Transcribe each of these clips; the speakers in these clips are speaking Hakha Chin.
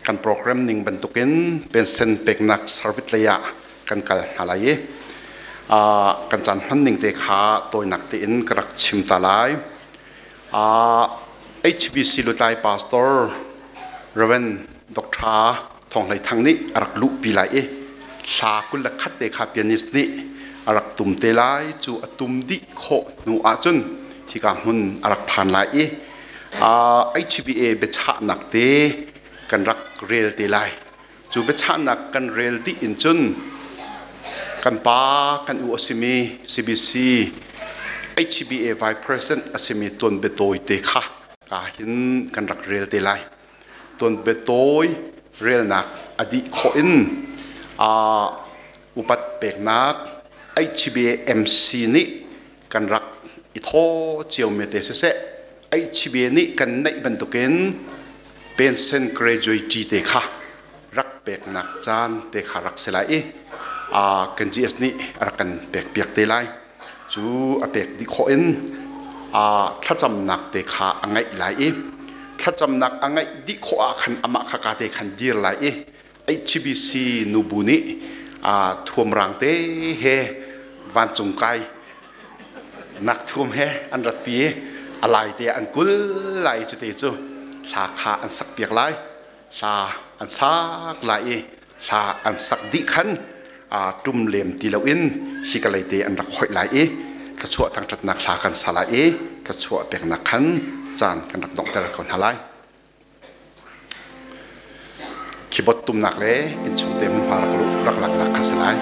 Kan program ning bantukin pension peknak service lei ah kan kal hna lai i kan caan hman ning te kha tawinak tein ka rak chim ta lai. HBC lutlai pastor Reverend Dr. Thawng Hlei Thang nih a rak luhpi lai i hla 21 te kha pianist nih a rak tum te lai. Cu a tum dih khawh hnu ahcun hika hmun a rak phan lai i HBA biachahnak te kan rak rel te lai. Cu biachahnak kan rel dih in cun kan pa kan u a simi CBC HBA Vice President a simi Tuan Biatawi te kha ka hin kan rak rel te lai. Tuan biatawi relnak a dih khawh in upat peknak HBA MC nih kan rak i thaw cio mi te siseh, HBA nih kan neih bantukin pension graduate te kha rak peknak caan te kha rak si lai i kan GS nih rak kan pek piak te lai. Cu a pek dih khawh in thlacamnak te kha a ngaih lai i thlacamnak a ngaih dih khawh ah khan amah kha ka te khan dir lai i HBC nubu nih thuamrang te he vancung kai nak thuam he an ratpi i a lai te an kul lai. Cu te cu hla kha an sak piak lai. Hla an sak lai i hla an sak dih khan tum lem ti loin hi ka lei te an rak hoih lai i thluachuah thangṭhatnak hla kan sa lai i thluachuah peknak khan caan kan rak donghter ko hna lai. Keyboard tumnak le innchung te hmunhma rak laknak kha si lai.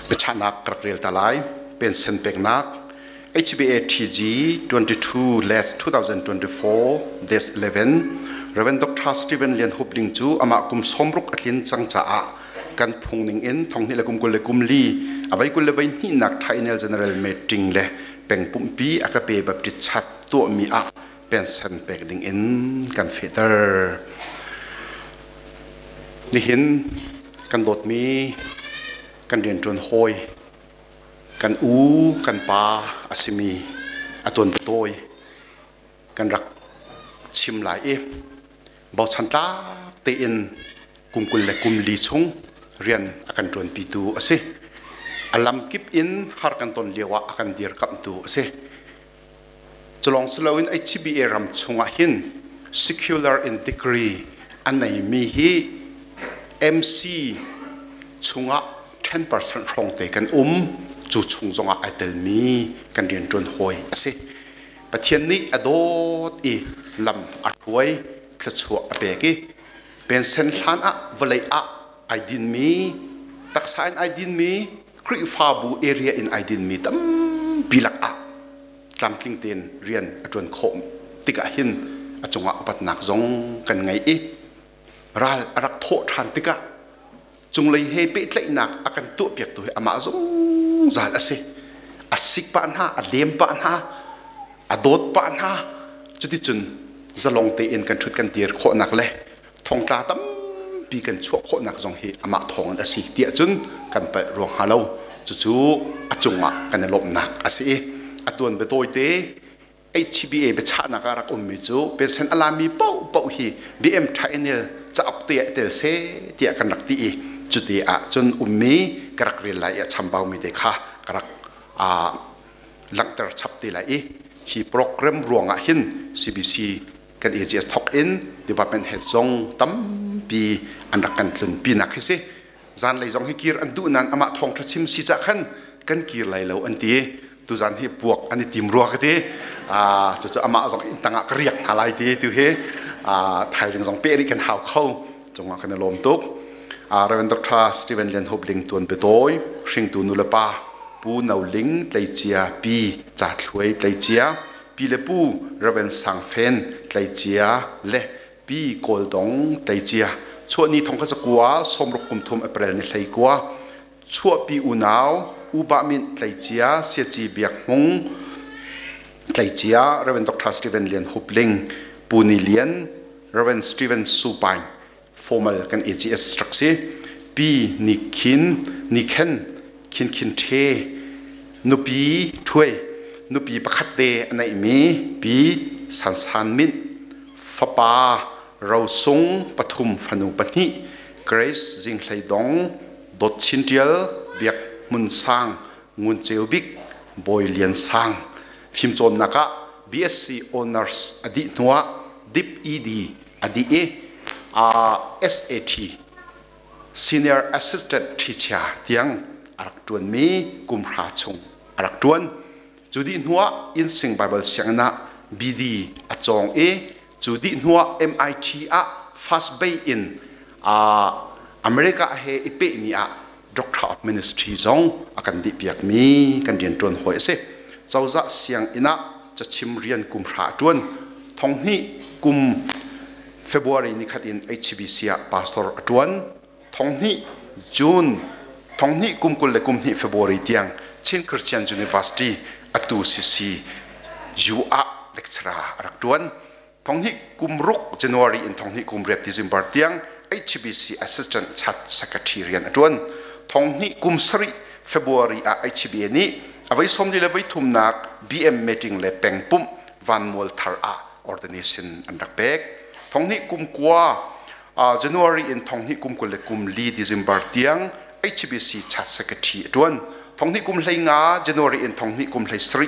Biachahnak ka rak rel ta lai. Pension peknak HBATG 22 les 2024 des 11 Reverend Dr. Stephen Lian Hup Ding cu amah kum 60 a tlin cang caah kan phung ning in thong hnih le kum 24 avei 22 nak Thainel General Meeting le peng pumpi a ka pe Baptist chat tuahmi ah pension pek ding in kan fehter. Nihin kan dawtmi kan rianṭuan hawi kan u kan pa a simi a tuan tawi kan rak chim lai i bochan tlak tein kum 24 chung rian a kan ṭuanpitu a si. A lamkip in har kan ton lio ah a kan dirkamhtu a si. Culong siloin HBA ram chungah hin secular in degree a neimi hi MC chungah 10% hrawng te kan um. Cu chung zongah ai telmi kan rianṭuan hawi a si. Pathian nih a dawt i lam a hruai, thluachuah a pek i pensen hlan ah vawlei ah ai dinmi, taksa in ai dinmi, Khrihfabu area in ai dinmi tampi lak ah tlamtling tein rian a ṭuan khawh tikah hin a cungah upatnak zong kan ngei i ral a rak thawh ṭhan tikah cunglei he pehtlaihnak a kan tuahpiaktu hi amah zungzal a si. A sik pah hna, a lem pah hna, a dawt pah hna. Cuticun zalong tein kan ṭhut kan dir khawhnak le thongtla tampi kan chuah khawhnak zong hi amah thawngin a si tiah cun kan palh ruang hnga lo. Cucu a cungah kan i lawmhnak a si i a tuan biatawite HBA biachahnak ah rak ummi cu pension a lami paohpaoh hi BM Thainil Cauk te ah tel se tiah kan rak ti i cuti ah cun ummi ka rak rel lai i a chambau mi te kha ka rak langhter chap te lai i hi program ruangah hin CBC kan AGS thok in department head zong tampi an rak kan tlun pinak hi si. Zanlei zong hi kir an duh nain amah thawngṭha chim si cah khan kan kir lai lo an ti. Tuzan hi puak an i tim rua ka ti. Cucu amah zong inn tangah ka riak hna lai ti tu hi thaizing zong peh rih kan hau kho cungah kan i lawm tuk. Reverend Dr. Stephen Lian Hup Ling tuan biatawi hringtu nulepa Pu No Ling Tleicia, Pi Ca Thluai Tleicia, Pi le Pu Reverend Sang Fen Tleicia le Pi Kawldong Tleicia. Chuahni thong kha zakua 60 kum thum April ni 19. Chuahpi unau U Ba Min Tleicia, Siaci Biak Hmung Tleicia, Reverend Dr. Stephen Lian Hup Ling, Pu Ni Lian, Reverend Stephen Su Paing, formal kan AGS rak si. Pi Ni Khin Ni Khen Khin Khin The, nupi Thuai, nupi pakhat te a neihmi Pi San San Min, fapa Rosung pathum, fanu pahnih, Grace Zing Hlei Dong, Dawt Chin Tial, Biak Hmun Sang, Ngun Ceu Bik, Bawi Lian Sang. Fimcawnnak ah BSc Honors a dih hnuah Dip ED a dih i SAT Senior Assistant Teacher tiang a rak ṭuanmi kum hra chung a rak ṭuan. Cu dih hnuah Innsing Bible sianginn ah BD a cawng i cu dih hnuah MIT ah First Bay in America he i pehmi ah Doctor of Ministry zong a kan dihpiakmi kan rianṭuan hawi a si. Cozah sianginn ah cachim rian kum hra a ṭuan. Thonghnih kum February nikhat in HBC ah pastor a ṭuan. Thonghnih June thonghnih kum 22 February tiang Chin Christian University atu CC U ah lecturer a rak ṭuan. Thonghnih kum ruk January in thonghnih kum riat December tiang HBC Assistant Chat Secretary rian a ṭuan. Thonghnih kum sarih February ah HBA nih a voi 43 nak BM meeting le pengpumh Vanmual Thar ah ordination an rak pek. Thonghnih kum kua January in thonghnih kum 24 December tiang HBC Chat Secretary a ṭuan. Thonghnih kum 15 January in thonghnih kum 17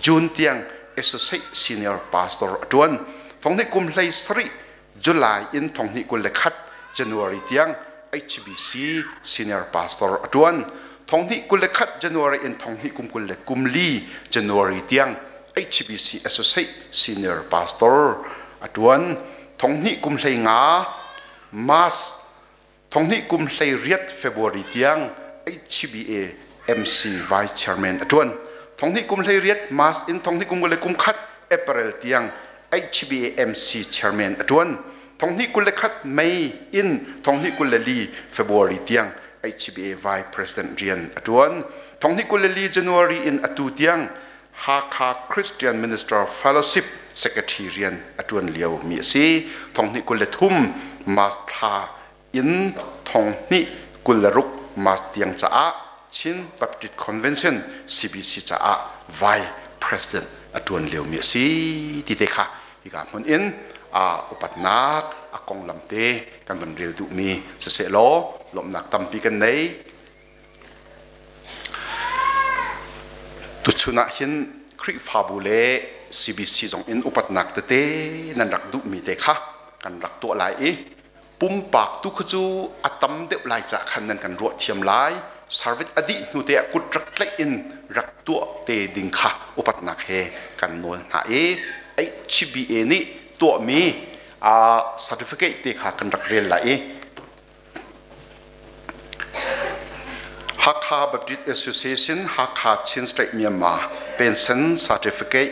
June tiang Associate Senior Pastor a ṭuan. Thonghnih kum 17 July in thonghnih 21 January tiang HBC Senior Pastor a ṭuan. Thonghnih 21 January in thonghnih kum 24 January tiang HBC Associate Senior Pastor a ṭuan. Thonghnih kum 15 March thonghnih kum 18 February tiang HBA MC Vice Chairman a ṭuan. Thonghnih kum 18 March in thonghnih kum 21 April tiang HBA MC Chairman a ṭuan. Thonghnih 21 May in thonghnih 24 February tiang HBA Vice President rian a ṭuan. Thonghnih 24 January in atu tiang Hakha Christian Minister Fellowship Secretary rian a ṭuan lio mi a si. Thonghnih 23 March thla in thonghnih 26 March tiang caah Chin Baptist Convention CBC caah Vice President a ṭuan lio mi a si ti te kha hika hmun in a upatnak a konglam te kan van rel duhmi siseh law lawmhnak tampi kan nei. Tuchun ah hin Khrihfabu le CBC zong in upatnak tete nan rak duhmi te kha kan rak tuah lai i pumpak tu kha cu a tam deuh lai cah khan nan kan ruah thiam lai. Service a dih hnu te ah kut rak tlaih in rak tuah te ding kha upatnak he kan nawl hna i HBA nih tuahmi certificate te kha kan rak rel lai i Hakha Baptist Association, Hakha Chin State, Myanmar Pension Certificate.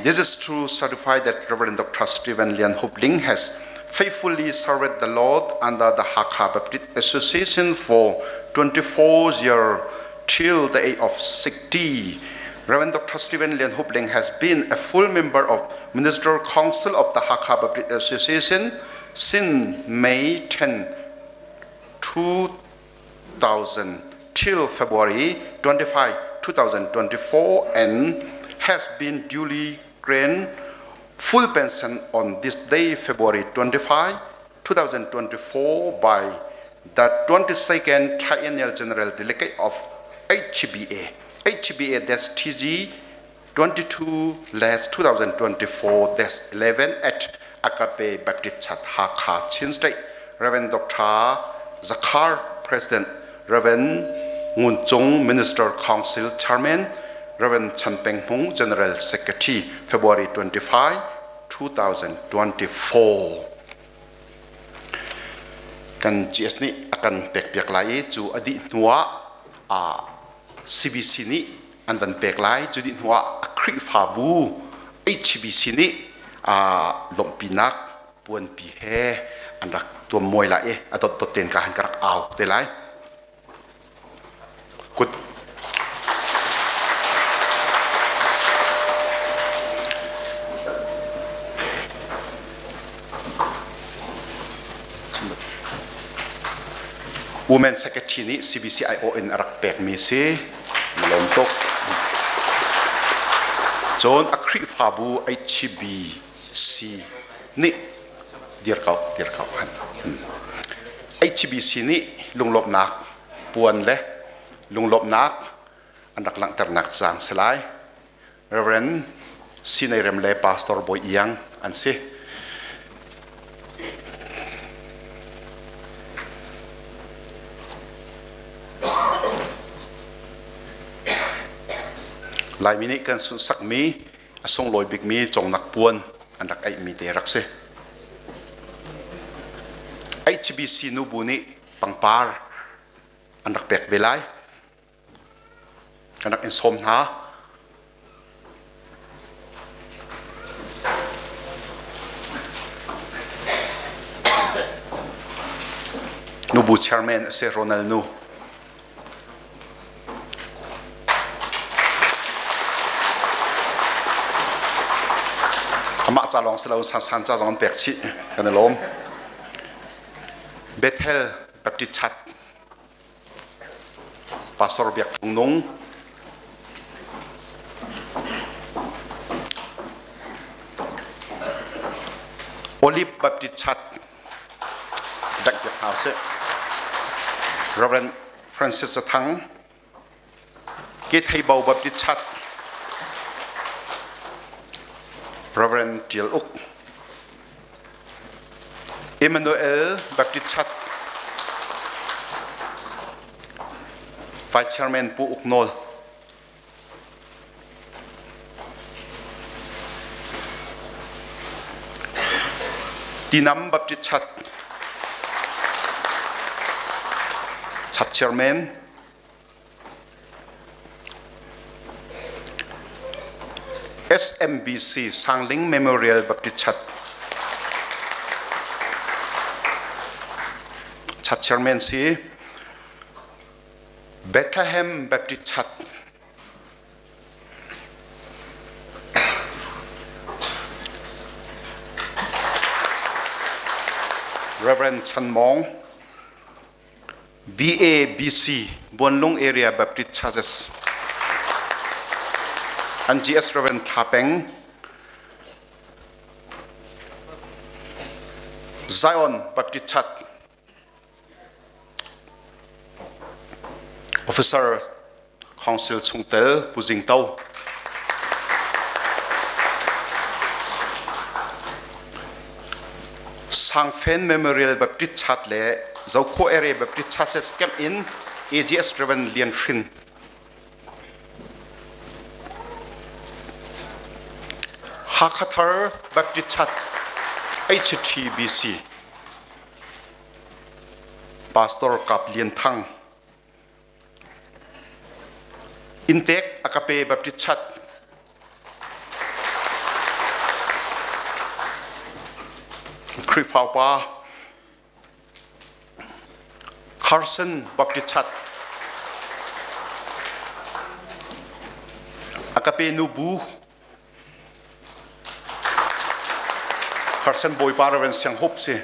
This is to certify that Reverend Dr. Stephen Lian Hup Ling has faithfully served the Lord under the Hakha Baptist Association for 24 years till the age of 60. Reverend Dr. Stephen Lian Hup Ling has been a full member of Ministerial Council of the Hakha Baptist Association since May 10, 2000 till February 25, 2024 and has been duly granted full pension on this day, February 25, 2024 by the 22nd Triennial General Delegate of HBA HBA-TG 22-2024-11 at Agape Baptist Church, Hakha, Chin State. Reverend Dr. Zakhar, President, Reverend Ngun Cung, Minister Council Chairman, Reverend Chan Peng Hung, General Secretary, February 25, 2024. Kan GS nih a kan pek piak lai i cu a dih hnuah CBC nih an van pek lai. Cu dih hnuah a Khrihfabu HBC nih lawmhpinak puanpi he an rak tuammuai lai i a dotdot tein ka han ka rak au te lai. Kut Women Secretary nih CBCIO in a rak pekmi si. Lawm tuk. Cun a Khrihfabu HBC nih dir ko dir ko han. HBC nih lunglawmhnak puan le lunglawmhnak an rak langhternak caan si lai. Reverend Sinai Rem le Pastor Bawi Iang an si. Laimi nih kan sunhsakmi a sunglawi bikmi congnak puan an rak eihmi te rak si. HBC nubu nih pangpar an rak pek ve lai. Kan rak in sawm hna. Nubu chairman a si Ronald Nu. Amah ca lawng si lo san san ca zong an pek chih kan i lawm. Bethel Baptist Church Pastor Biak Cung Nung Olive Baptist Church Bank Biak hna usih. Reverend Francis Zathang Ketheibo Baptist Church Reverend Tial Uk Emmanuel Baptist Church Vice Chairman Pu Uk Nawl Tinam Baptist Church Church Chairman SMBC Sangling Memorial Baptist Church Church Chairman si Bethlehem Baptist Church Reverend Chan Mong BABC Buanlung Area Baptist Churches NGS Reverend Thla Peng Zion Baptist Church Officer Council chungtel Pu Zing To Sangfen Memorial Baptist Church le Zokho Area Baptist Churches camp in AGS Reverend Lian Hrin Hakhathar Baptist Church HTBC Pastor Kap Lian Thang Inntek a ka pe Baptist Church Khrihfa upa Carson Baptist Church a ka pe nu bu Carson Bawipa Reverend Siang Hup si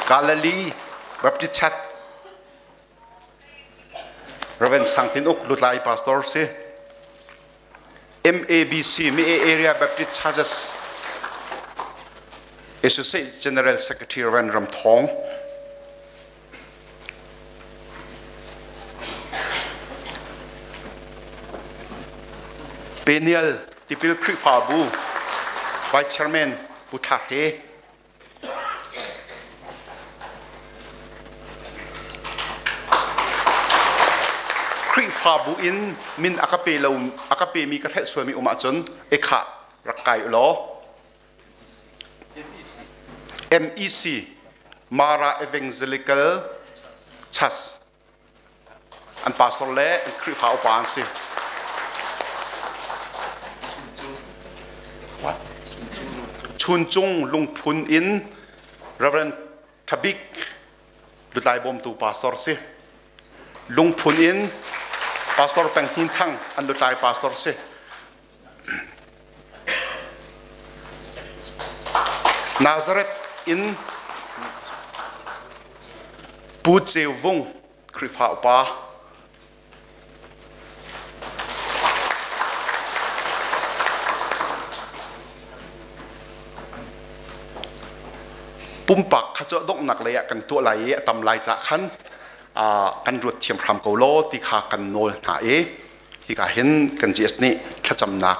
Galilee Baptist Church Reverend Sang Tin Uk Lutlai Pastor si MABC Mi Area Baptist Churches. Associate General Secretary Rev. Ram Thawng. Peniel Tipil Khrihfabu Vice Chairman Pu Thla Hre. Khrihfabu in min a ka pe lo a ka pe mi ka hrelh sualmi um ahcun ekha rak kai u law MEC Mara Evangelical Church an pastor le an Khrihfa upa an si. Chuncung lungphun in Reverend Thabik lutlai bawmtu pastor si. Lungphun in Pastor Peng Hnin Thang an lutlai pastor si. Nazareth in Pu Ceu Vung Khrihfa upa pumpak kha cu donghnak lei ah kan tuah lai i a tam lai cah khan kan ruat thiam hram ko law ti kha kan nawl hna i hika hin kan GS nih thlacamnak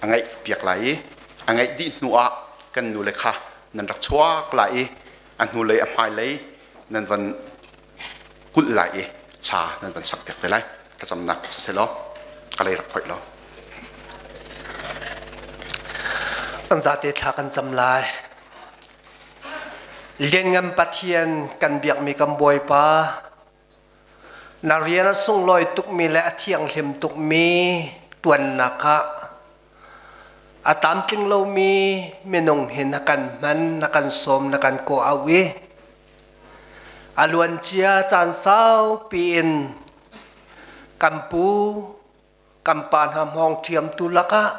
a ngeih piak lai i a ngeih dih hnu ah kan nu le kha nan rak chuak lai i a hnulei a hmailei nan van kulh lai i hla nan van sak piak te lai. Thlacamnak siseh law ka lei rak phoih law. Kan zate thla kan cam lai. Lianngan Pathian kan biakmi kan Bawipa na rian a sunglawi tukmi le a thianghlim tukmi tuannak ah a tlamtling lomi minung hi na kan hman, na kan sawm, na kan kawh auh i a luancia caan saupi in kan pu kan pa hna hmawng ṭhiamtu lakah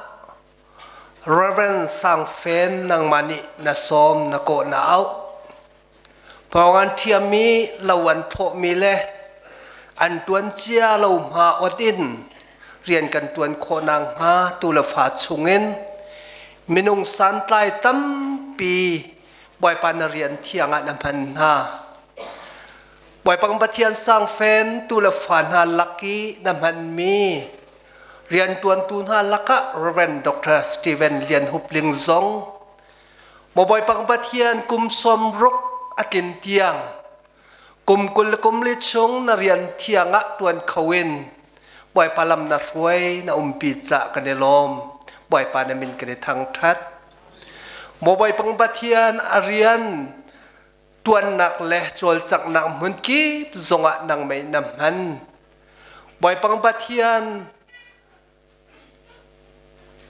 Reverend Sang Fen nangmah nih na sawm na kawh na auh. Hmawng an ṭhiammi lo an phawhmi le an ṭuan cia lo hma ot in rian kan ṭuan khawh nakhnga tu le fa chungin minung santlai tampi Bawipa na rian thiang ah na hman hna. Bawipa kan Pathian sangfen tu le fa hna lak i na hmanmi rianṭuantu hna lakah Rev. Dr. Stephen Lian Hup Ling zong maw Bawipa kan Pathian kum 60 a tlin tiang kum 20 le kum li chung na rian thiang ah ṭuan kho in Bawipa lam na hruai na umpi cah kan i lawm. Bawipa na min kan i thangṭhat. Maw Bawipa kan Pathian a rian ṭuannak le cawlcanghnak hmun kip zongah nangmah na hman. Bawipa Pathian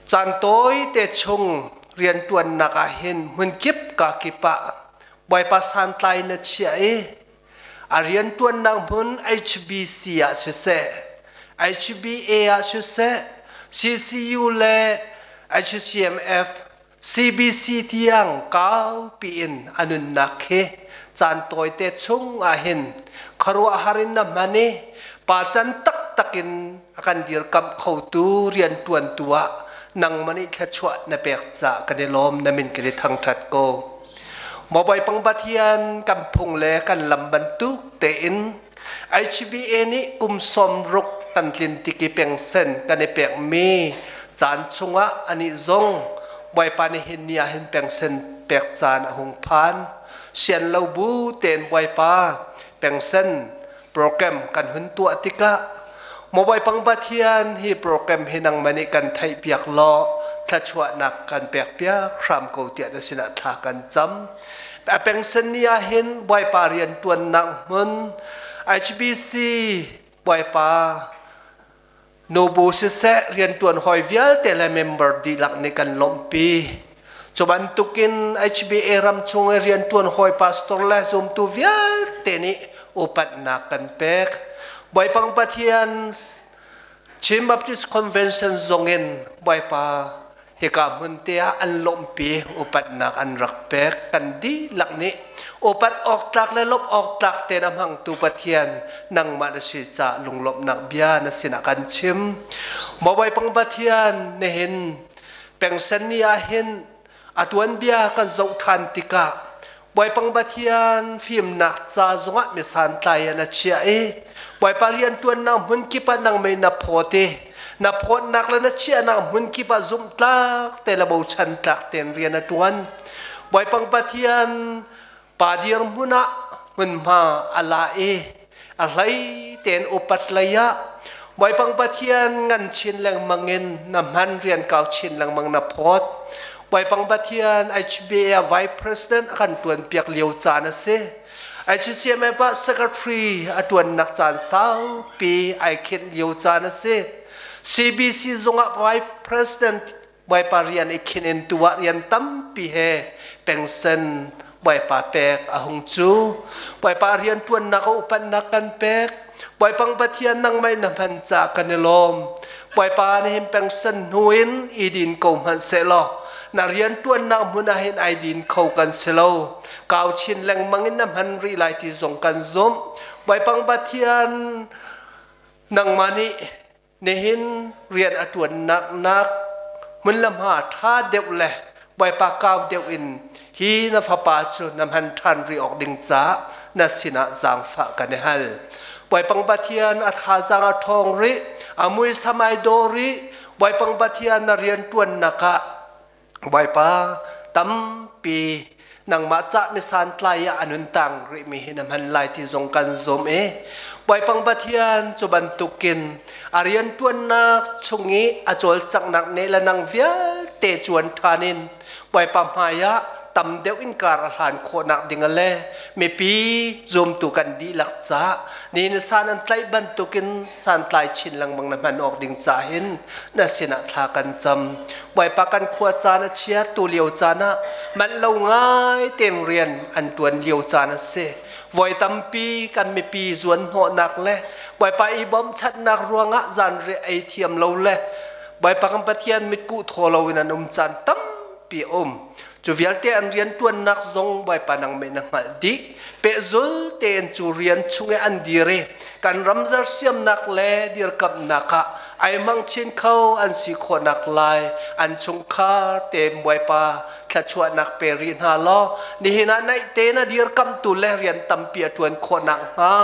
caan tawi te chung rianṭuannak ah hin hmun kip ka kip ah Bawipa santlai na chiah i a rianṭuannak hmun HBC ah siseh, HBA ah siseh, CCU le HCMF CBC tiang kaupi in a nunnak hi caan tawite chung ah hin khuaruahhar in na hman i pacan taktak in a kan dirkamh khotu rianṭuantu ah nangmah nih thluachuah na pek caah kan i lawm, na min kan i thangṭhat ko. Maw Bawipa Pathian kan phung le kan lam bantuk tein HBA nih kum 60 kan tlin tik i pengsen kan i pekmi caan chungah anih zong Bawipa nih hin ni ah hin pengsen pek caan a hung phan. Sian lo bu tein Bawipa pengsen program kan hun tuah tikah maw Bawipa Pathian hi program hi nangmah nih kan theih piak law thluachuahnak kan pek piak hram ko tiah na sinah thla kan cam. A pengsen ni ah hin Bawipa rianṭuannak hmun HBC Bawipa nubu siseh rianṭuan hawi vialte le member dihlak nih kan lawmhpi. Cu bantukin HBA ram chung i rianṭuan hawi pastor le zumtu vialte nih upatnak kan pek. Bawipa Pathian Chin Baptist Convention zongin Bawipa hika hmun te ah an lawmhpi upatnak an rak pek. Kan dihlak nih upat awk tlak le lawmh awk tlak tein a hmangtu Pathian nangmah na si caah lunglawmhnak bia na sinah kan chim. Maw Bawipa Pathian nihin pengsen ni ah hin A tuanbia kan zoh ṭhan tikah Bawipa Pathian fimnak ca zongah mi santlai ah na chiah i Bawipa rianṭuannak hmun kip ah nangmah na phawt i na phawtnak le na chiahnak hmun kip ah zumhtlak te le bochan tlak tein rian a ṭuan. Bawipa Pathian pa dirhmun ah hmunhma a la i a hlei tein upat lei ah Bawipa Pathian ngan chin lengmang in na hman rian kau chin lengmang na phawt. Bawipa Pathian HBA Vice President a kan tuan piak lio caan a si. HCMF ah Secretary a tuannak caan saupi ai khinh lio caan a si. CBC zungah Vice President Bawipa rian i khinh in tuah rian tampi he pengsen Bawipa pek a hung cu. Bawipa rian ṭuannak a upatnak kan pek. Bawipa Pathian nangmah in na hman caah kan i lawm. Bawipa nih hin pengsen hnu in i din ko hmanh sehlaw na rian ṭuannak hmun ah hin ai din kho kan si lo. Kau chin lengmang in na hman rih lai ti zong kan zumh. Bawipa Pathian nangmah nih Nihin rian a ṭuannak nak hmun le hma ṭha deuh le Bawipa kau deuh in hi na fapa cu na hman ṭhan rih awk ding caah na sinah zaangfah kan i hal. Bawipa Pathian a thazaang a ṭhawng rih, a muisam ai dawh rih, Bawipa Pathian na rian ṭuannak ah Bawipa tampi nangmah cah mi santlai ah a nun tang rihmi hi na hman lai ti zong kan zum i Bawipa Pathian cu bantukin a rianṭuannak chung i a cawlcanghnak ne le nang vialte cuan ṭhan in Bawipa hmaiah tam deuh in kar a hlan khawhnak ding le mipi zumtu kan dihlak caah ni na san an tlaih bantukin santlai chin lengmang na hman awk ding ca hin na sinah thla kan cam. Bawipa kan khua caan a chia tu lio caan ah manh lo ngai tein rian an ṭuan lio caan a si. Voi tampi kan mipi zuan hnawhnak le Bawipa i bawmchanhnak ruangah zanriah ei thiam lo le Bawipa kan Pathian mitkuh thaw loin an um caan tampi a um. Cu vialte an rian ṭuannak zong Bawipa nangmah na hngalh dih. Pehzul tein cu rian chung i an dir i kan ram zersiamnak le dirkamhnak ah ai mang chin kho an si khawhnak lai an chungkhar te Bawipa thluachuahnak pe rih hna law nihin ah naih te na dirkamhtu le rian tampi a ṭuan khawhnak hnga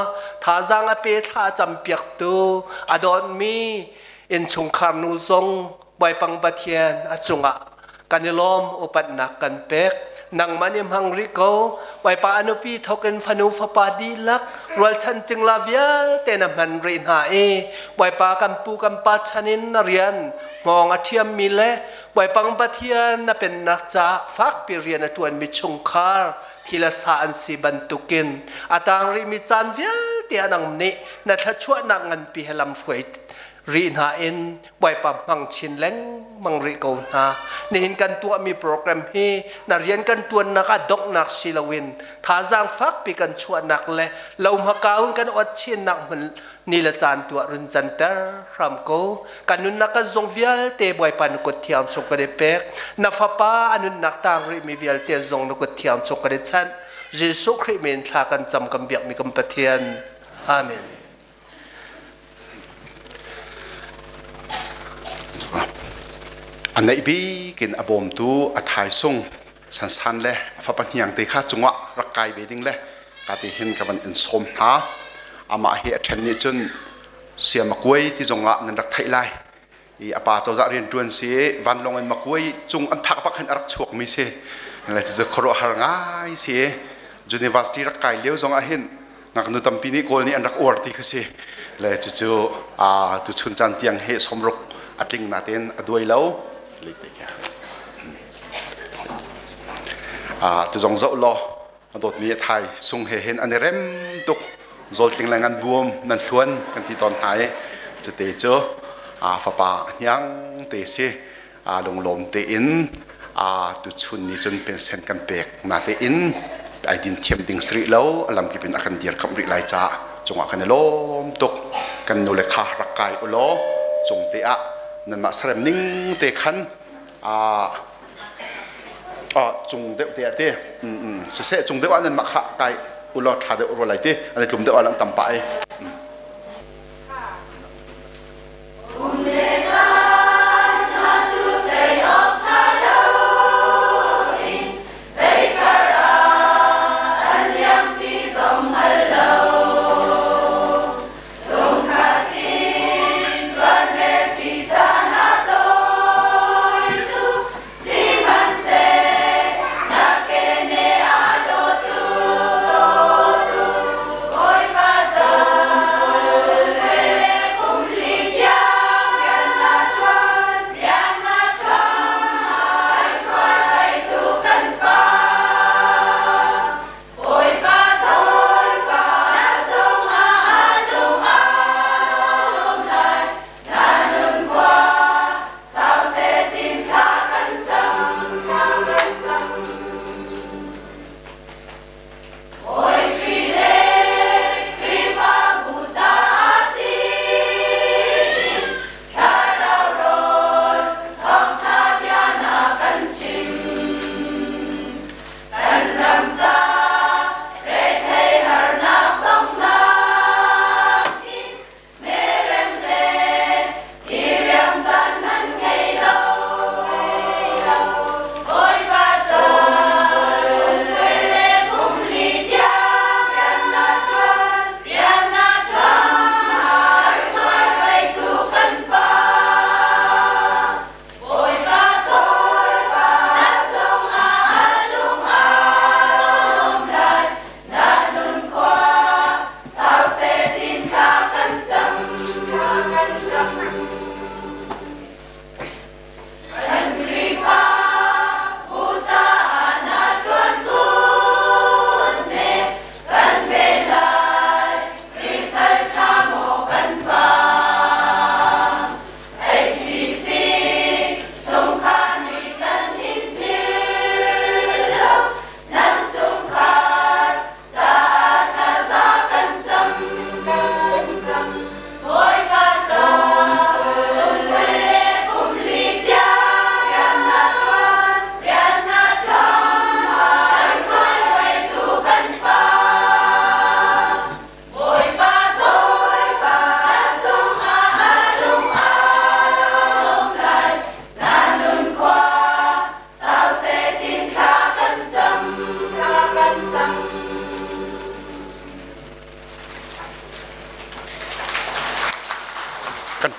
thazaang a pe thla a campiaktu a dawtmi innchungkhar nu zong Bawipa Pathian a cungah kan i lawm upatnak kan pek nangmah nih hmang rih ko Bawipa a nupi thokin fanu fapa dihlak rualchan cingla vialte na hman rih hna i Bawipa kan pu kan pa chan in na rian hmawng a ṭhiammi le Bawipa Pathian na pennak caah fakpi rian a ṭuanmi chungkhar thil a sa an si bantukin a tang rihmi caan vialte ah nang nih na thluachuahnak nganpi he lamhruai rih hna in Bawipa hmang chin lengmang rih ko hna. Nihin kan tuahmi program hi na rian kan ṭuannak ah donghnak si loin thazaang fakpi kan chuahnak le lohma kau in kan ot chinnak hmun ni le caan tuah run canter hram ko. Kan nunnak kan zung vialte Bawipa na kut thiang chung kan i pek. Na fapa a nunnak tang rihmi vialte zong na kut thiang chung kan i chanh. Jesuh Khrih min thla kan cam kan biakmi kan Pathian. Amen. A neih bik in a bawmtu a thaisung Sansan le a fapa hniang te kha cungah rak kai ve ding le ka ti hin ka van in sawm hna. Amah hi a ṭhen nih cun sia makuai ti zongah nan rak theih lai. I a pa cozah rianṭuan si vanlawng in makuai cung an phak bak hin a rak chuakmi si. Le cucu khuaruahhar ngai si. University rak kai lio zongah hin ngaknu tampi nih Kawl nih an rak uar ti kha si. Le cucu tuchun caan tiang he sawmruk a tling natein a duai lo. Tu zong zoh law a dawtmi a thai sung he hin an i rem tuk zawltling le ngan buam nan hluan kan ti tawn hna i cute cu fapa hniang te si lunglawm tein tuchun ni cun pensen kan pek natein ai din thiam ding si rih lo a lamkip in a kan dirkamh rih lai caah cungah kan i lawm tuk kan nu le kha rak kai u law cung te ah nanmah sarem ning te khan cung deuh te ah te siseh cung deuh ah nanmah kha kai u law ṭha deuh rua lai ti an i tlum deuh ah lang tam pah ai.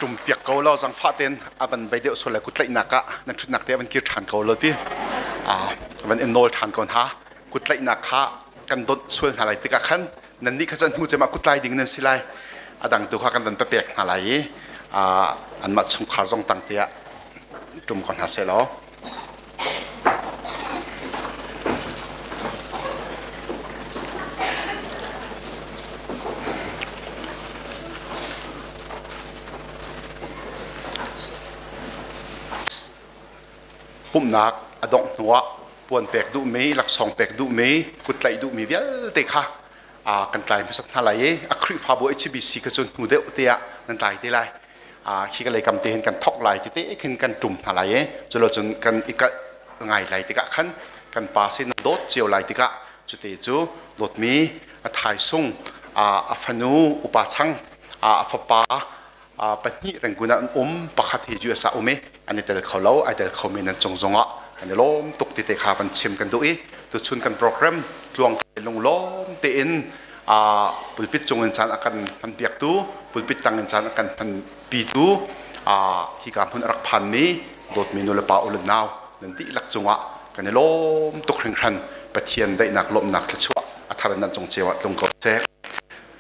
Tum piak ko law zangfah ten a van bei deuh sual le kutlaihnak ah nan ṭhutnak te van kir ṭhan ko law ti van in nawl ṭhan ko hna. Kutlaihnak kha kan donh sual hna lai tikah khan nan nih kha cu hnu cem ah kutlai ding nan si lai. A dang tu kha kan van papek hna lai i anmah chungkhar zong tang te ah tum ko hna seh law. Pumhnak a dongh hnuah puan pek duhmi, laksawng pek duhmi, kuttlaih duhmi vialte kha kan tlai hmasat hna lai i a Khrihfabu HBC kha cu hnu deuh te ah nan tlai te lai. Khi ka leikam te hin kan thok lai tete khin kan ṭum hna lai i culo cun kan i kalh ngai lai tikah khan kan pa sin dawt cio lai tikah cute cu dawtmi a thaisung a fanu upa chang a fapa pahnih Rangoon ah an um pakhat hi US ah um i an i tel kho lo ai tel kho mi nan cung zongah kan i lawm tuk ti te kha van chim kan duh i tuchun kan program tluang lunglawm tein pulpit cung in caan a kan hman piaktu pulpit tang in caan a kan hman pitu hika hmun a rak phanmi dawtmi nu le pa u le nau nan dihlak cungah kan i lawm tuk hringhran. Pathian daihnak lawmhnak thluachuah a thar nan cung cio ah tlung ko seh.